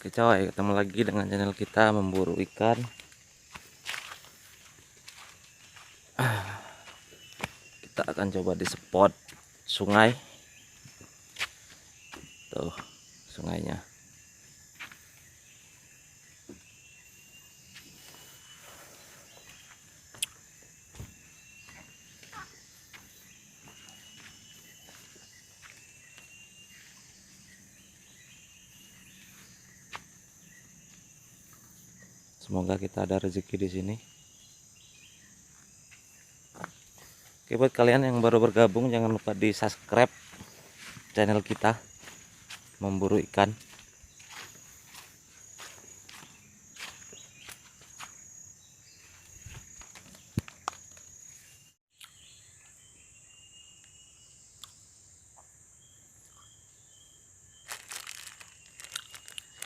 Oke coy, ketemu lagi dengan channel kita memburu ikan. Kita akan coba di spot sungai. Tuh sungainya. Semoga kita ada rezeki di sini. Oke, buat kalian yang baru bergabung jangan lupa di subscribe channel kita Memburu Ikan.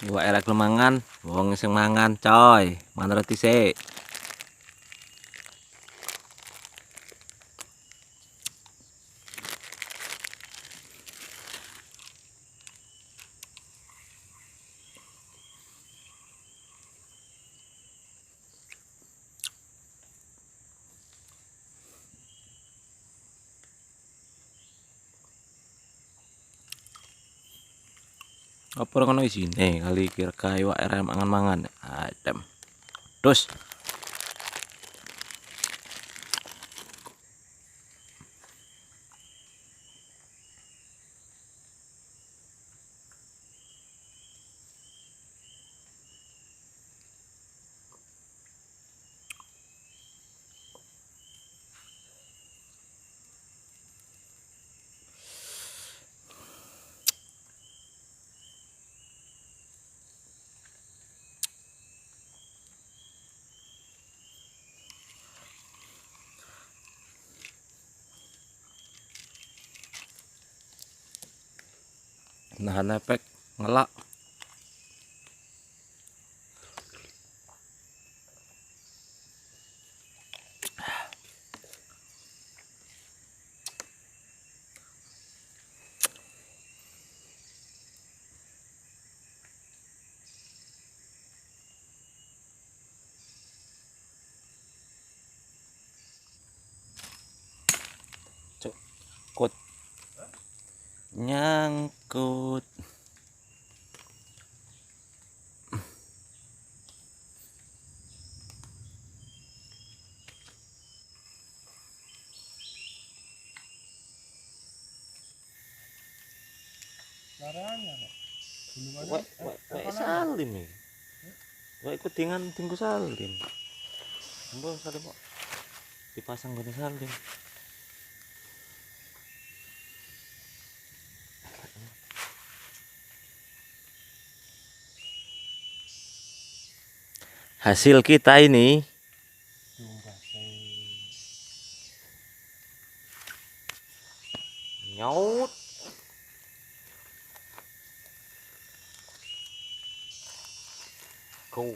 Dua elek lemangan, wong sing mangan coy, manut sik. Apa ora ono isine kali kira iwak era mangan-mangan. Adem. Terus nahan efek ngelak. Cuk, nyangkut. Wek Salim iki. Wek kutingan tinggu Salim. Mbok Salim kok dipasang gone Salim. Hasil kita ini nyaut. Kau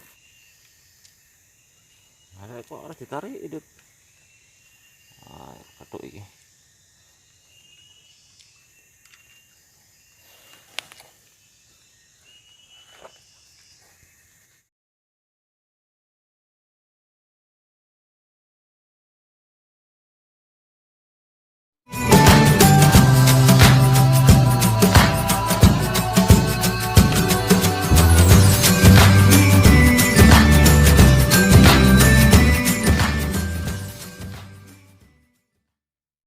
ada kok harus ditarik hidup. Ah, katuk iki.